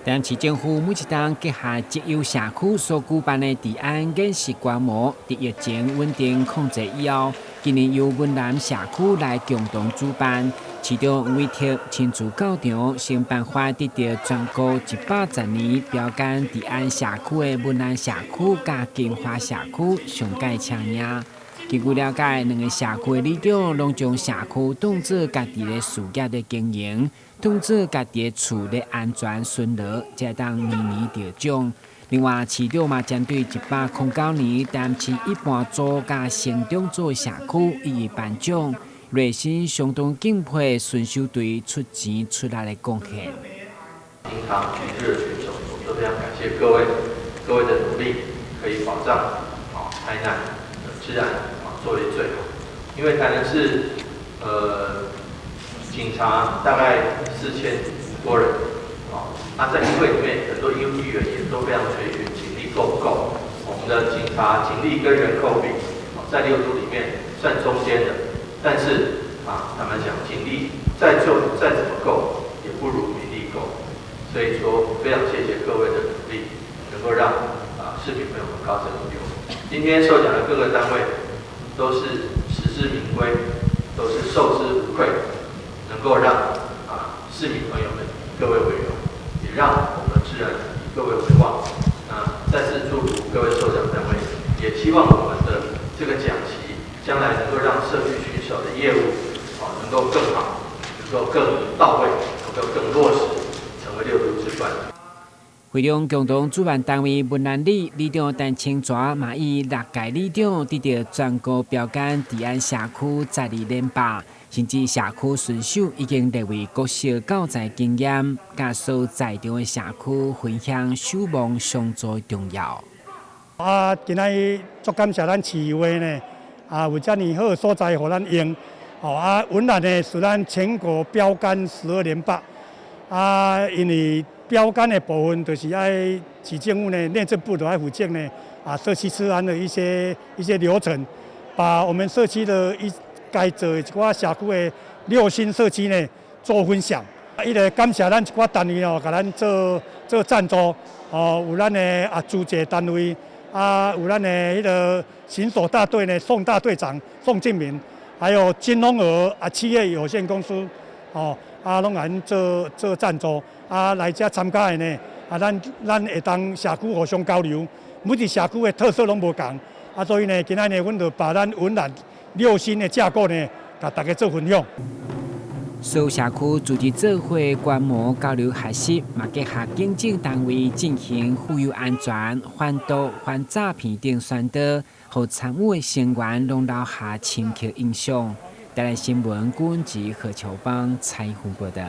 台南市政府每一冬結合績優社區所舉辦的治安演習觀摩，佇疫情穩定控制以後，今年由文南社區來共同主辦。市長黃偉哲親自到場，先頒發得著全國110年標桿治安社區的文南社區佮金華社區上蓋車名。根據了解，兩个社區的里長攏將社區當做家己的事業咧經營，當做家己的厝咧安全巡邏，才會當年年得獎。另外，市長嘛針對109年台南市一般組佮成長組的社區一一頒獎，內心相當敬佩巡守隊出錢出力的貢獻。銀行局熱選手，我都非常感謝各位，各位的努力，可以保障啊台南的治安啊作為最好。因為台南市，警察大概4000多人，啊，那在議會裡面很多議員也都非常垂詢警力夠不夠。我們的警察警力跟人口比，在六都裡面算中間的，但是啊，坦白講，警力再做再怎麼夠，也不如民力夠。所以說，非常謝謝各位的努力，能夠讓啊市民朋友們高枕無憂。今天受獎的各個單位都是實至名歸，都是受之無愧，能夠讓啊市民朋友們以各位為榮，也讓我們治安以各位為望。那再次祝福各位受獎單位，也希望我們的這個獎旗將來能夠讓社區巡守的業務啊能夠更好，能夠更到位，能夠更落實，成為六都之冠。會中共同主辦單位文南里里長陳清泉嘛以六屆里長得著全國標桿治安社區12連霸，甚至社區巡守已經列為國小教材經驗，佮所在場的社區分享守望相助的重要。啊，今仔日足感謝咱市議會呢，啊，有遮爾好的所在予咱用，哦啊，文南呢是咱全國標桿12連霸，啊，因為標桿的部分就是愛市政府呢，內政部都愛負責呢，啊，社區治安的一些流程，把我們社區的一該做的一寡社區的六星社區呢做分享。伊個感謝咱一寡單位哦，共咱做做贊助，哦，有咱的啊租借單位，啊，有咱的彼个巡守大隊呢，宋大隊長宋敬明，還有金龍兒啊企業有限公司，哦，啊，攏共阮做做贊助，啊，來遮參加的呢，啊，咱會當社區互相交流，每一社區的特色攏無仝，啊，所以呢，今仔日阮就把咱文南六星的架構呢，共大家做分享。所有社區組織做伙觀摩交流學習，嘛結合警政單位進行婦幼安全、反毒、反詐騙等宣導，予參與的成員攏留下深刻印象。台南新聞郭文吉何秋邦採訪報導。